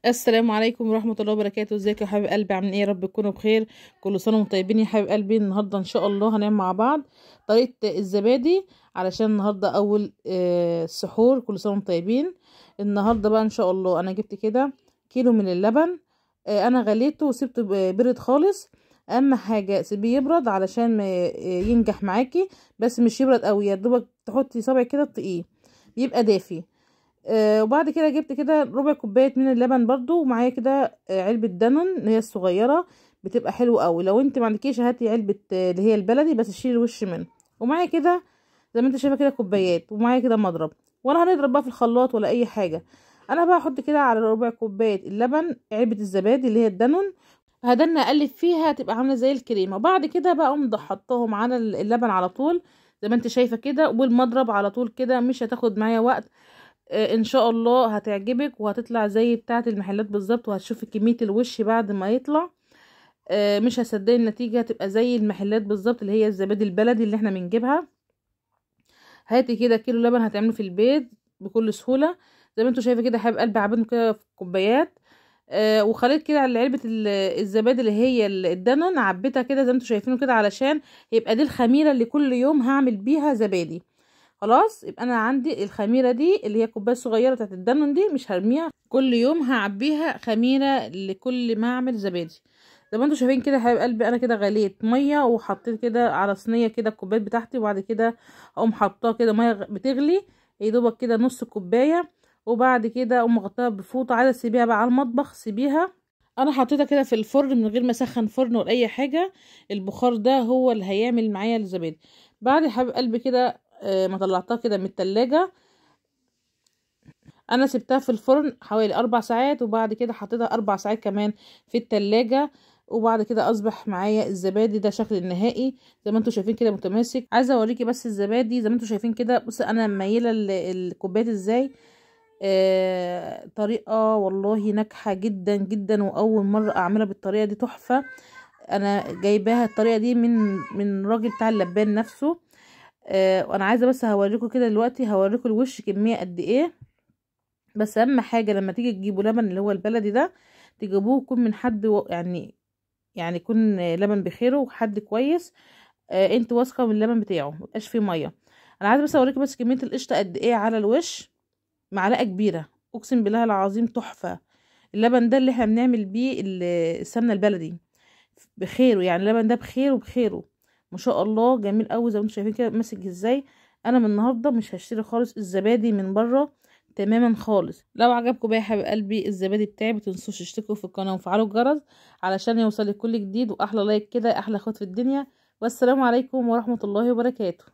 السلام عليكم ورحمة الله وبركاته. ازيك يا حبيب قلبي؟ عاملين ايه؟ يا رب تكونوا بخير. كل سنة وانتم طيبين يا حبيب قلبي. النهارده ان شاء الله هنعمل مع بعض طريقه الزبادي علشان النهارده اول السحور. كل سنة وانتم طيبين. النهارده بقى ان شاء الله انا جبت كده كيلو من اللبن، انا غليته وسبته برد خالص. اهم حاجة سيبيه يبرد علشان ينجح معاكي، بس مش يبرد قوي، يا دوبك تحطي صبعك كده تطقيه بيبقى دافي. وبعد كده جبت كده ربع كوباية من اللبن برضو، ومعايا كده علبة دانون اللي هي الصغيرة، بتبقى حلوة قوي. لو انت ما عندكيش هاتي علبة اللي هي البلدي بس شيلي الوش منه. ومعايا كده زي ما انت شايفه كده كوبايات، ومعايا كده مضرب، ولا هنضرب بقى في الخلاط ولا اي حاجة. انا بقى احط كده على ربع كوباية اللبن علبة الزبادي اللي هي الدانون، هدنا اقلب فيها تبقى عامله زي الكريمة. وبعد كده بقى اقوم حطاهم على اللبن على طول زي ما انت شايفه كده، والمضرب على طول كده، مش هتاخد معايا وقت. ان شاء الله هتعجبك وهتطلع زي بتاعه المحلات بالظبط، وهتشوفي كمية الوش بعد ما يطلع. مش هتصدقي النتيجة، هتبقى زي المحلات بالظبط اللي هي الزبادي البلدي اللي احنا بنجيبها. هاتي كده كيلو لبن هتعمله في البيت بكل سهولة زي ما انتوا شايفه كده. حبيب قلبي عبيته كده في كوبايات، وخليت كده على علبة الزبادي اللي هي الدانون، عبيتها كده زي ما انتوا شايفينه كده، علشان يبقى دي الخميره اللي كل يوم هعمل بيها زبادي. خلاص يبقى انا عندي الخميره دي اللي هي كوباية صغيرة بتاعت الدانون دي، مش هرميها، كل يوم هعبيها خميره لكل ما اعمل زبادي. زي ما انتوا شايفين كده حبايب قلبي، انا كده غليت مية وحطيت كده على صينية كده الكوبايات بتاعتي، وبعد كده اقوم حاطاها كده مية بتغلي يا دوبك كده نص كوباية، وبعد كده اقوم مغطاها بفوطه. عايزه تسيبيها بقى على المطبخ سيبيها. انا حطيتها كده في الفرن من غير ما اسخن فرن ولا اي حاجة، البخار ده هو اللي هيعمل معايا الزبادي. بعد يا حبيب قلبي كده ما طلعتها كده من التلاجة، انا سبتها في الفرن حوالي 4 ساعات، وبعد كده حطيتها 4 ساعات كمان في التلاجة، وبعد كده اصبح معايا الزبادي ده شكل النهائي زي ما انتم شايفين كده متماسك. عايزه اوريكي بس الزبادي زي ما انتم شايفين كده. بصي انا مايلة الكوبايات ازاي، طريقه والله ناجحة جدا جدا، واول مرة اعملها بالطريقة دي تحفة. انا جايباها الطريقة دي من راجل بتاع اللبان نفسه. وانا عايزه بس هوريكم كده دلوقتي، هوريكم الوش كمية قد ايه. بس اهم حاجة لما تيجي تجيبوا لبن اللي هو البلدي ده، تجيبوه يكون من حد يعني يكون لبن بخيره وحد كويس، انت واثقة من اللبن بتاعه، ميبقاش فيه مية. انا عايزه بس اوريكم بس كمية القشطه قد ايه على الوش، معلقه كبيرة، اقسم بالله العظيم تحفة. اللبن ده اللي احنا بنعمل بيه السمنة البلدي بخيره، يعني اللبن ده بخيره بخيره ما شاء الله، جميل قوي زي ما انتم شايفين كده ماسك ازاي. انا من النهارده مش هشتري خالص الزبادي من بره تماما خالص. لو عجبكم بقى يا حبيب قلبي الزبادي بتاعي، ما تنسوش تشتركوا في القناة وتفعلوا الجرس علشان يوصلك كل جديد، واحلى لايك كده، احلى اخوات في الدنيا. والسلام عليكم ورحمة الله وبركاته.